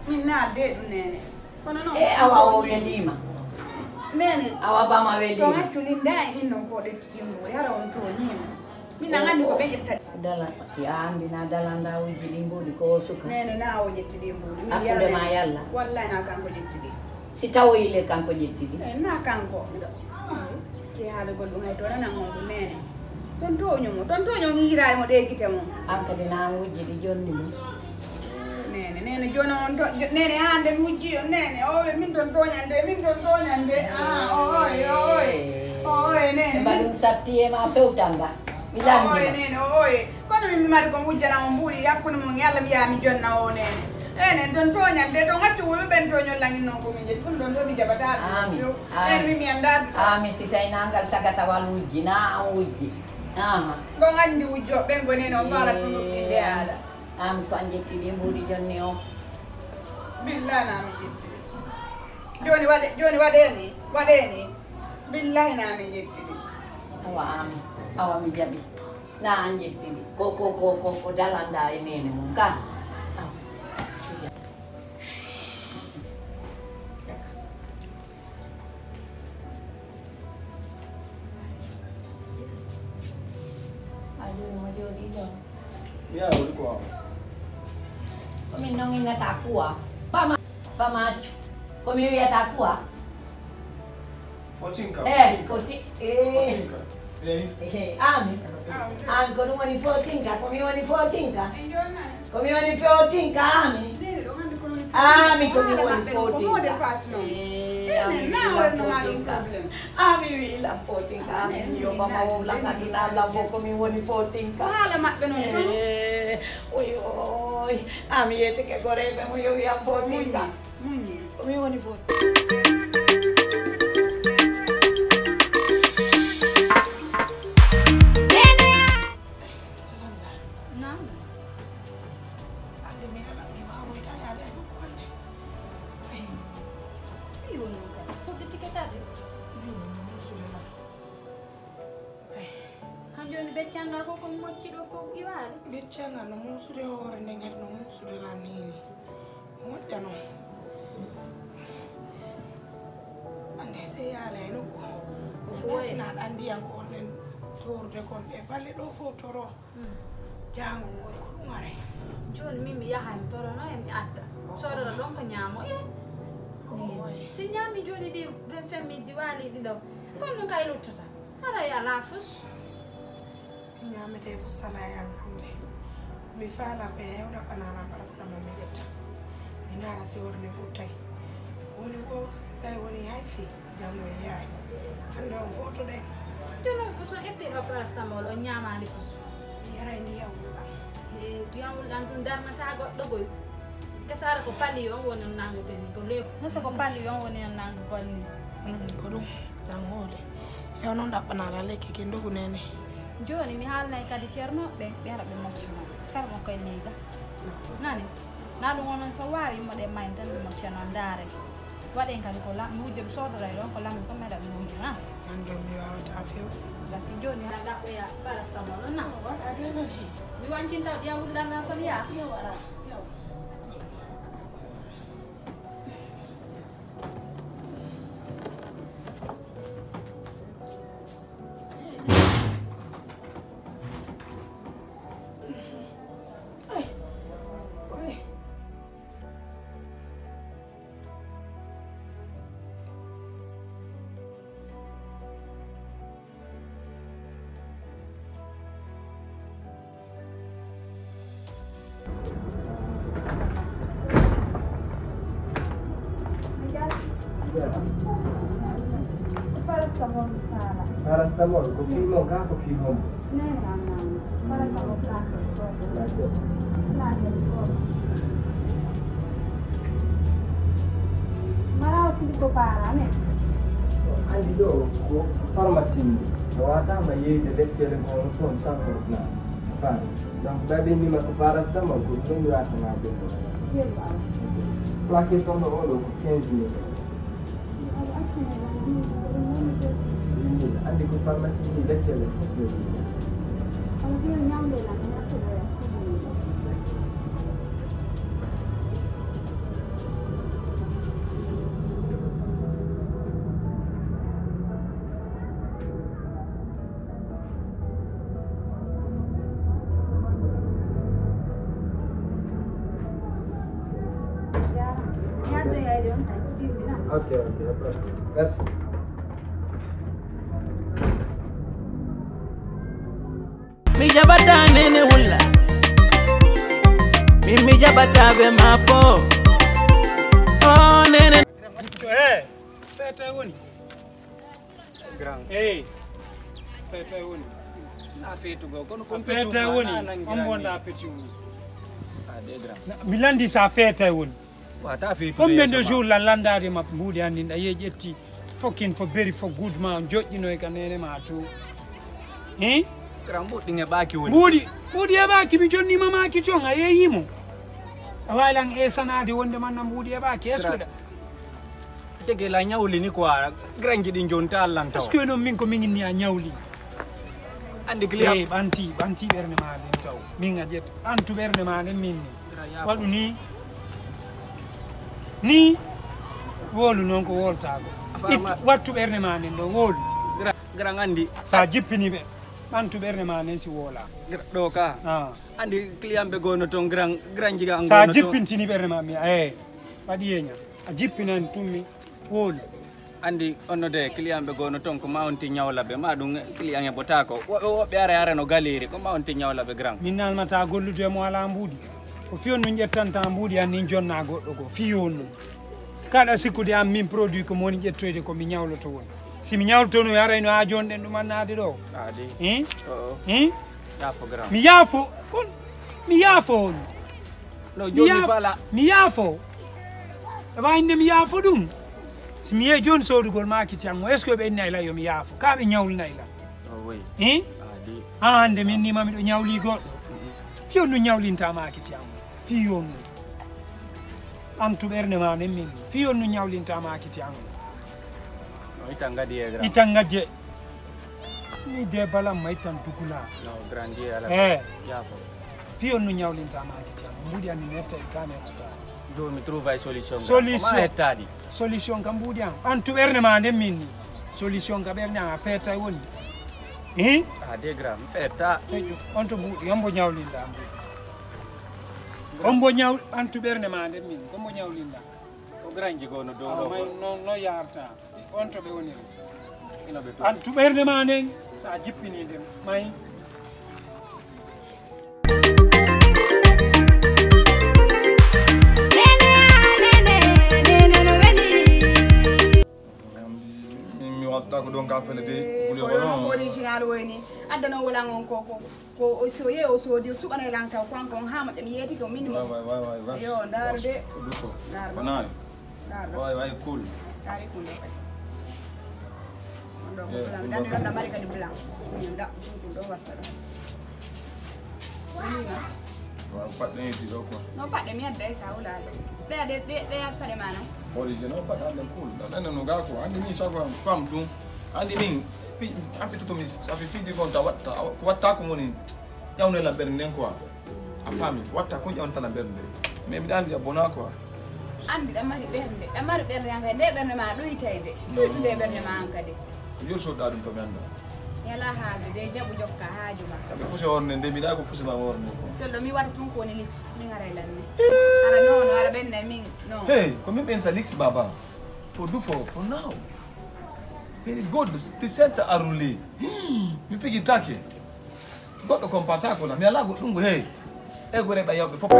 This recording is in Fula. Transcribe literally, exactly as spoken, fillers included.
Min naalde ɗum, Neene. Kono noon, e awa o welima. Neene. Awa bama welima. To ngaccu linda e innon ko ɗetti ɗimbuuri, hara on tooñima. Min na ngandi ko ɓe ƴetta. Dala, ya andi na dala nda wujji ɗi mbuuɗi ko o suka. Neene na o ƴetti ɗi mbuuɗi. Hakkunde ma yalla. Wallahi na kanko ƴetti ɗi. Si tawoyi le kanko ƴetti ɗi. Eh, na kanko. Miɗo. Ci haalugol ɗum hay to nanan on ɗum, Neene. Ton tooño mo, ton tooño on yiiraade mo ɗee gite mo. An kadi na an wujji ɗi jonni mo. Neene, Neene, jooni on to, jo-, Neene, hannde mi wujji on, Neene, o wi min ton tooñande, min ton tooñande. Ah, oye, oye, oye, Neene. Mbaɗum satti e ma fewtanga. Mi lanndima. Oye, Neene, oye. Kono min mi mari kon wujjana on mbuuɗi hakkunde mum e Alla, mi yaha mi jonna o, Neene. Enen ton tooñande, ton accu wuyɓe ɓen tooñol langin noon ko min jetti. Ɗum ɗon ɗo mi jaɓataa ɗum. Amin. Amin. Enen mi, mi anndaa ɗum. Amin, si tawi na ngal sagatawal wujji, na an wujji. Aha. Ɗon anndi wujjooɓe ɓen ko Neene on faalata ɗum ɗuɗɗinde haala. Amin, ko an jetti ɗi mbuuɗi jonni o. Billahi na mi jetti ɗi. Jooni waɗe, jooni waɗe ni, waɗe ni. Billahi na mi jetti ɗi. Awa, amin. Awa, mi jaɓi. Na an jetti ɗi. Ko, ko, ko, ko, ko dalanda e Neene mum ka. Awa. A jooni mo jooɗii ɗo. Mi yaha woni ko awa. Ko min non innata kuwa. Bama, bama accu. Ko mi wiyata kuwa. Fotinka. Eh, foti-, eh. Fotinka. Eh. Eh, ami. Ami. Ami, ko ɗum woni fotinka, ko mi woni fotinka. Ko mi woni fotinka, ami. Ami, ko mi woni fotinka. Eh, ami, mi woni fotinka. Ami, wi lan fotinka, ami, mi yo bama wo lan aduna lan fof ko mi woni fotinka. Haala maɓɓe non tun. Eh, oy, oy. Ami, yetike goreɓe mo yo wi am fotinka. Muñi. Ko mi woni fof. Naam. Ande mi ala, mi wawoyta yaade e nokku hande. Fii woni ɗum kadi. Fodde tiketaade. Yo, musude ma. Han jooni beccangal ko ko mocci ɗo fof iwaali. Beccangal no muusude hoore nde, ngel no muusude lan nii. Moƴƴa noon. Annde seyaali e nokku. Annda sina ɗan ndiyan ko on ɗen torude kon e balle ɗo fof toro. Jaango ngol ko ɗum are. Jooni min mi yaha mi torono e mi adda. Sodora ɗon ko ñaamo. Eh. Si ñaami jooni ɗi vingt-cinq mille ji waali ɗi ɗo. Kon ɗum kay luttata. Haray alaa fus. Mi ñaametee fof salaa e an hannde. Mi faalaa ko e hewɗa ɓanaana parastamol mi ƴetta. Mi ndaara si hoore nde ɓurtay. Woni wo si tawi woni hay fii, janngo e yaay. Hannde on fof to ɗen. Jooni on so ƴetti ɗo parastamol on ñaamaali fof. Mi yaray ndiyam wulɗam. E ndiyam wulɗam tun darnataa goɗɗo goy. Kasaara ko pali on woni on nangu toni ko lew. Musa ko pali on woni on nangu gonni. Mm, ko ɗum ɗan hoole. Yo noon ɗaɓɓanaɗa lekki ki ndugu nene. Jooni mi haalnay kadi ceernooɓe ɓe, ɓe ara ɓe mocca noon. Kala mo koye neyga. Nani? Na ɗum onon so waawi mo ɗe mayn tan ɓe mocca noon ndaare. Waɗen kadi ko lam-, mi wujja mi soodoray ɗon ko lammi ko meɗa mi wujja na. An jooni mi waawata few. Gasi jooni mi ɗaɓɓoya parastamol on na. Waɗa ɗum nani. Mi wancinta ɗiya wulɗan na son yaa. Iyo waɗa. Iyo. Paracétamol mi faala. Paracétamol ko fii mon kaa ko fii mon? Nene am nani. Paracétamol plaquette gooto. Plaquette. Plaquette gooto. Mara o fili ko paara ne? Anndi ɗo ko pharmacie ndi. No waataama yeeyde lekkele ko toon cent francs. Faami. Donc, ɓe ɓe nima ko paracétamol ko ɗum woni waata ma ɓe. Plaquette on ɗo, o ɗo ko quinze mille. Anndi ko pharmacie ni lekkele fof ɓe. Ok, ok, no problem. Merci. Mi jaɓata nene wulla. Min mi jaɓata be mappo. Oh nene. Eh, fete woni. Grand. Eh, Fete woni. Na fetu go kono ko fete woni. On bonda peti woni. Ah, de grand. Mi landi sa fete woni. Wata fetu. Combien de jours la landade ma mbuuɗi anndin a yehi ƴetti fokin fo beri fo gudma joƴƴinoy ka nene ma to. Hein? Grand mbuuɗi nge ɓaaki woni. Mbuuɗi mbuuɗi e ɓaaki mi jonni ma maaki ton a yeeyimo. A wawi lan e sanade wonde manna mbuuɗi e ɓaaki est-ce que Sege la ñawli ni quoi. Grand jiɗi jonta allantaw. Est-ce que non min ko min inni a ñawli? Andi client. Ɓanti ɓanti ɓernde ma nden taw min a ƴetta ɓantu ɓernde ma nden min ni. Waɗu ni ni. Woolu noon ko wooltaako. Ittu wattu ɓernde ma nden ɗo woolu. Grand andi. Sa jippini ɓe ɓantu ɓernde ma nden si woola. Ɗo ka andi client ɓe gono toon grand grand jiga. Sa jippintini ɓernde ma mi e waɗi yeña a jippinani tummi woolu. Andi onno de client ɓe gono toon ko ma on ti ñawla ɓe ma ɗum client e botako woɓɓe woɓɓe ara ara no galeri ko ma on ti ñawla ɓe grand. Min nalmata gollude e mo ala mbuuɗi ko fiyon nun ƴettanta mbuuɗi an nin jonna goɗɗo goo fiyon nun. Kaɗa sikkude an min produit ko moni ƴettoyde ko mi ñawloto won si mi ñawlotono arayno ha jonɗen ɗum annade ɗo. Adi. Hein? Oo. Hein? Yaafo grand. Mi yaafo kon mi yaafo on. No joni fala. Mi yaafo. Awa inde mi yaafo ɗum. Si mi yehi joni sodugol makiti an mo est ce que ɓe inni ayla yo mi yaafo ka ɓe ñawlinayla. Oh oui. Hein? Adi. Ha hande min nima miɗo ñawli goɗɗo. Fiyon nu ñawlinta makiti an mo fiyon nu. Antu ɓernde ma nden min fiyon nu ñawlinta makiti an mo. Ita ngadi e grand. Ita ngadi e. Ni de balam ma itan dugula. No grand ye ala. Eh. Yaafo. Fiyon nu ñawlinta makiti an mbuɗi an mi metta e ka mettata. Do mi trouve ay solution. Solution. Ma hettadi. Solution kam mbuɗi an antu ɓernde ma nden min ni. Solution ka ɓernde an a fetay woni. Hein? Ah de grand mi fetta. Feƴƴu on to mbuɗi on mbo ñawlinda mbuɗi. On mbo ñaw antu ɓernde ma nden min ko mbo ñawlinda. Ko grand jigono do Awa may do. Non no yarta. On to ɓe woniri. Ino ɓe. Antu ɓernde ma nden sa jippini nden may. Min mi wattako ɗon ka fele de. Ɓuli ko non. Original woyni. Adda non wala ngon ko ko ko o soye o sodi o suɓana e lan taw kon kon ha moƴƴa mi yeeti ko min mo. Yo ndaaru de. Ndaaru. Ndaaru. Way way cool. Taari kun ɗo kadi. On ɗo ko blanc. Ɗan ɗan mari kadi blanc. Min da ɗum ɗo watta ɗo. Waaw paɗɗe yiti ɗo quoi. No paɗɗe mi adda e sa wulaade. Ɗe ɗe ɗe ɗe paɗɗe ma non. Original paɗɗe amen cool. Ɗan ɗan no ga ko andi min chaque fois femme ɗum. Andi min pi apitoto mi sa fi fidi kon ta watta watta ko moni. Ƴawne la ɓernde nden quoi. A faami watta kun ƴawntana ɓernde. Mais miɗa andi a bona quoi. Andi ɗan mari ɓernde ɗan mari ɓernde an kadi nde ɓernde ma ɗoytayde. Ɗoytude ɓernde ma an kadi. Ko joni soɗɗa ɗum to mi anda. Yala haalde de jaɓu jokka haaju ma. Kamɓe fuse horne nde mbiɗa ko fuse ma horne quoi. Sello mi waɗa tun ko woni lix min aray lanni. Ara non no ara ɓenne min non. Hey ko min ɓenta lix baba. For do for for now. Very good. Ti senta aruli. Mi figi take. Goɗɗo kon patako la mi ala goɗɗum go hey. E gore ɓa yawɓe foppe.